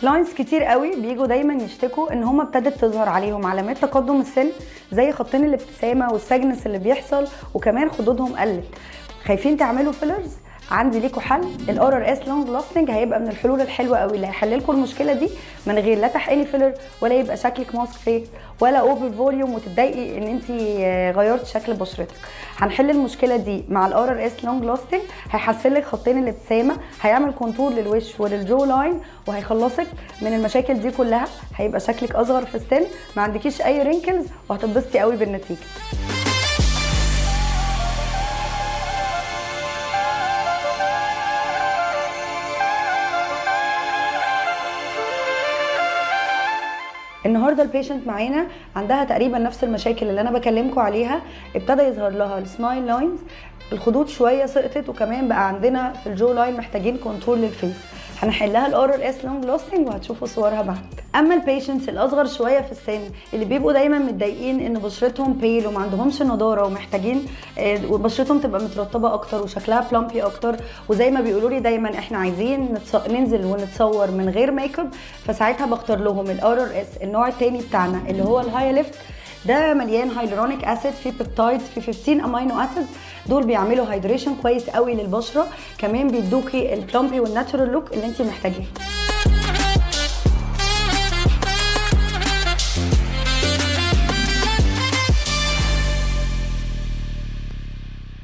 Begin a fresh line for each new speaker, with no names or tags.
clients كتير قوي بيجوا دايما يشتكوا ان هم ابتدت تظهر عليهم علامات تقدم السن زي خطين الابتسامة وال sagging اللي بيحصل، وكمان خدودهم قلت. خايفين تعملوا fillers؟ عندي ليكوا حل. ال RRS long lasting هيبقى من الحلول الحلوة قوي اللي هيحل لكم المشكلة دي من غير لا تحقني filler ولا يبقى شكلك mask face ولا over volume وتتضايقي ان انت غيرتي شكل بشرتك. هنحل المشكلة دي مع ال RRS long lasting، هيحسن لك خطين الابتسامة، هيعمل contour للوش ولل jawline، وهيخلصك من المشاكل دي كلها. هيبقى شكلك اصغر في السن، ما عندكيش اي wrinkles، وهتتبسطي قوي بالنتيجة. النهارده ال patient معانا عندها تقريبا نفس المشاكل اللي انا بكلمكم عليها، ابتدى يظهر لها ال smile lines، الخدود شوية سقطت، وكمان بقى عندنا في ال jawline محتاجين contour لل face. هنحلها ال RRS long lasting وهتشوفوا صورها بعد. اما ال patients الاصغر شوية في السن اللي بيبقوا دايما متضايقين ان بشرتهم pale وما عندهمش نضاره ومحتاجين بشرتهم تبقى مترطبه اكتر وشكلها plumpy اكتر، وزي ما بيقولوا لي دايما احنا عايزين ننزل ونتصور من غير ميك اب، فساعتها بختار لهم ال RRS النوع الثاني بتاعنا اللي هو ال Hya Lift. ده مليان hyaluronic acid، فيه peptides، فيه 15 amino acid، دول بيعملوا hydration كويس قوي للبشره، كمان بيدوكي ال plumpy وال natural look اللي انت محتاجاه.